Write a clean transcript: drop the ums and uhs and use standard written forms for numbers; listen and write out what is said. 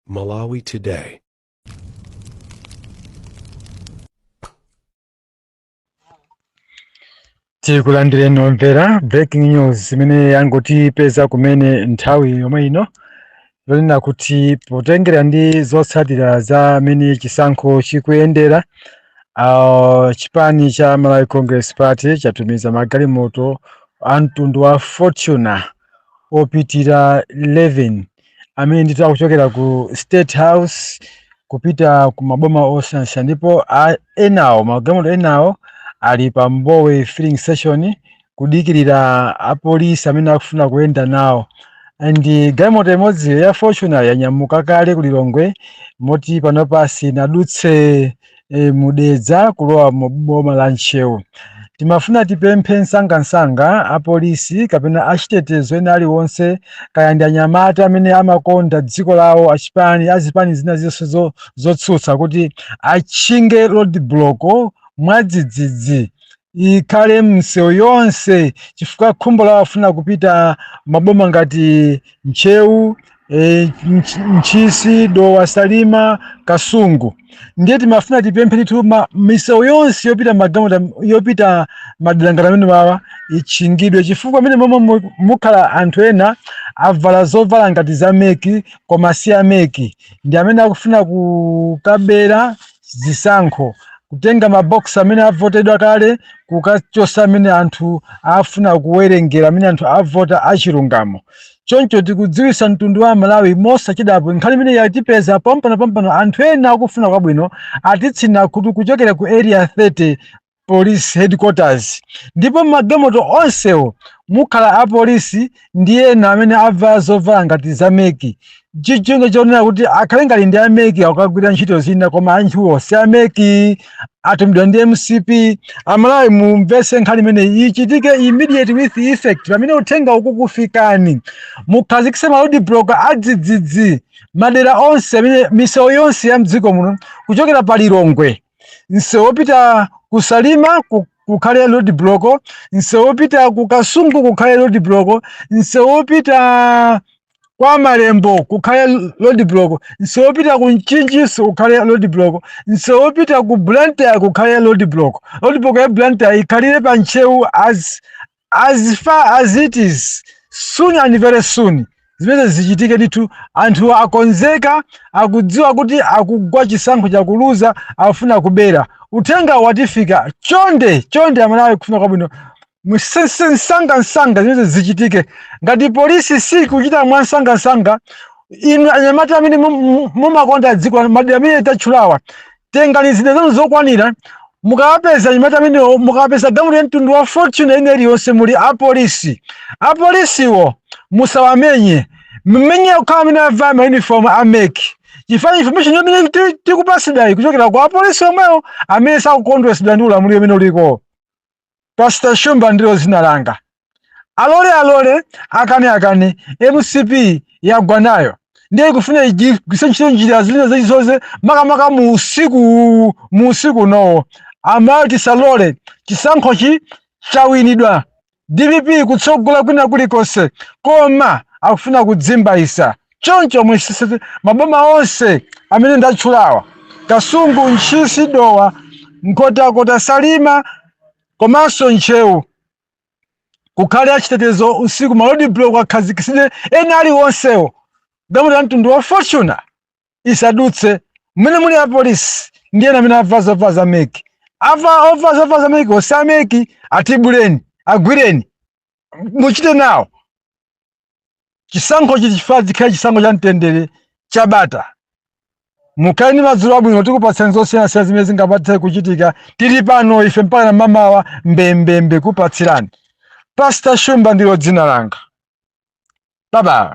Malawi Today. Tikulandireni omvera. Breaking news imene yangotipeza kumene nthawi yomwe ino, yonena kuti potengera ndi zotsatira za amene chisankho chikuyendera, chipani cha Malawi Congress Party chatumiza magalimoto a mtundu wa Fortuner opitira 11 amene ndithu akuchokera ku State House kupita ku maboma osiyanasiyana, ndipo enawo, magalimoto enawo ali pa Mbowe filling station kudikirira apolisi amene akufuna kuyenda nawo. And galimoto imodzi ya Fortuner yanyamuka kale ku Lilongwe, moti panopa sinadutse mu Dedza kulowa mu boma la Ntcheu. Timafuna tipemphe msangamsanga apolisi kapena achitetezo ena aliwonse, kaya ndi anyamata amene amakonda dziko lawo, achipani, azipani zina zonse zotsutsa, kuti atchinge road block mwadzidzidzi, ikhale msewu yonse, chifukwa khumbo lawo afuna kupita maboma ngati Ntcheu, Ntchisi, Dowa, Salima, Kasungu. Ndiye timafuna tipemphe ndithu misewu yonse yopita magalimoto, yopita madera ngati amene wawa itchingidwe, chifukwa amene momwe mukhala anthu ena avala zovala ngati za MEC koma si a MEC, ndi amene akufuna kukabera zisankho, kutenga mabox amene avotedwa kale, kukachosa amene anthu afuna kuwerengera, amene anthu avota achilungamo. Choncho tikudziwisa mtundu wa Malawi mosachedwapo, nkhani imene yatipeza pompano pompano, anthu ena akufuna kwabwino atitsina kuti kuchokera ku Area 30 Police Headquarters, ndipo magalimoto onsewo mukhala apolisi ndi ena amene avala zovala ngati za MEC, chichingo chonena kuti akhale ngati ndi a MEC akukagwira ntchito zina, koma anthuwo si a MEC, atumidwa ndi MCP. Amalawi, mumvese nkhani imene ichitike immediate with effect. Pamene uthenga ukukufikani, mukhazikise ma road block adzidzidzi madera onse amene misewu yonse ya mdziko muno, kuchokera pa Lilongwe, msewu wopita ku Salima kukhale road block, msewu wopita ku Kasungu kukhale road block, msewu wopita kwa Malembo kukhale road block, msewu wopita ku Mchinjiso kukhale road block, msewu wopita ku Blantyre kukhale road block. Road block ya Blantyre ikhalire pa Ntcheu as far as it is soon and very soon. Zimene zichitike ndithu, anthu akonzeka, akudziwa kuti akugwa chisankho chakuluza, afuna kubera. Uthenga watifika. Chonde chonde, Amalawi, kufuna kwabwino, msangamsanga zimene zichitike. Ngati polisi sikuchita mwansangasanga, inu anyamata amene mumakonda dziko, madera amene tatchulawa, tengani zida zanu zokwanira. Mukawapeza anyamata amenewo, mukawapeza galimoto ya mtundu wa Fortuner ina iliyonse muli apolisi, apolisiwo musawamenye, mmenye okhawo amene avala ma uniform a MEC, chifukwa information imene tikupasidwayi kuchokera kwa apolisi omwewo amene sakukondwesedwa ndi ulamuliro umene uliko. Pastor Shumba ndilo zina langa. Alole alole, akane akane, MCP yagwa nayo, ndiye ikufuna igwiritse ntchito njira zina zachizonse, makamaka mu usiku unowo. Amalawi, tisalole. Chisankhochi chawinidwa, DPP kutsogola kwina kulikonse, koma akufuna kudzimbayisa. Choncho mwesese maboma onse amene ndatchulawa, Kasungu, Ntchisi, Dowa, Nkhotakota, Salima komanso Ntcheu, kukhale achitetezo usiku, ma road block akhazikitsidwe ena aliwonsewo, galimoto ya mtundu wa Fortuner isadutse mmene muli apolisi ndi ena amene avala zovala za MEC. Ava ovala zovala za MEC osi a MEC, atibuleni, agwireni, muchite nawo. Chisankho chichifaa chikhale chisankho cha mtendere, chabata. Mukhale ndi madzulo abwino. Tikupatsani zosiyanasiyana zimene zingapatse kuchitika. Tili pano ife mpaka na mamawa mbembembe kupatsirani. Pastor Shumba ndilo dzina langa. Bye bye.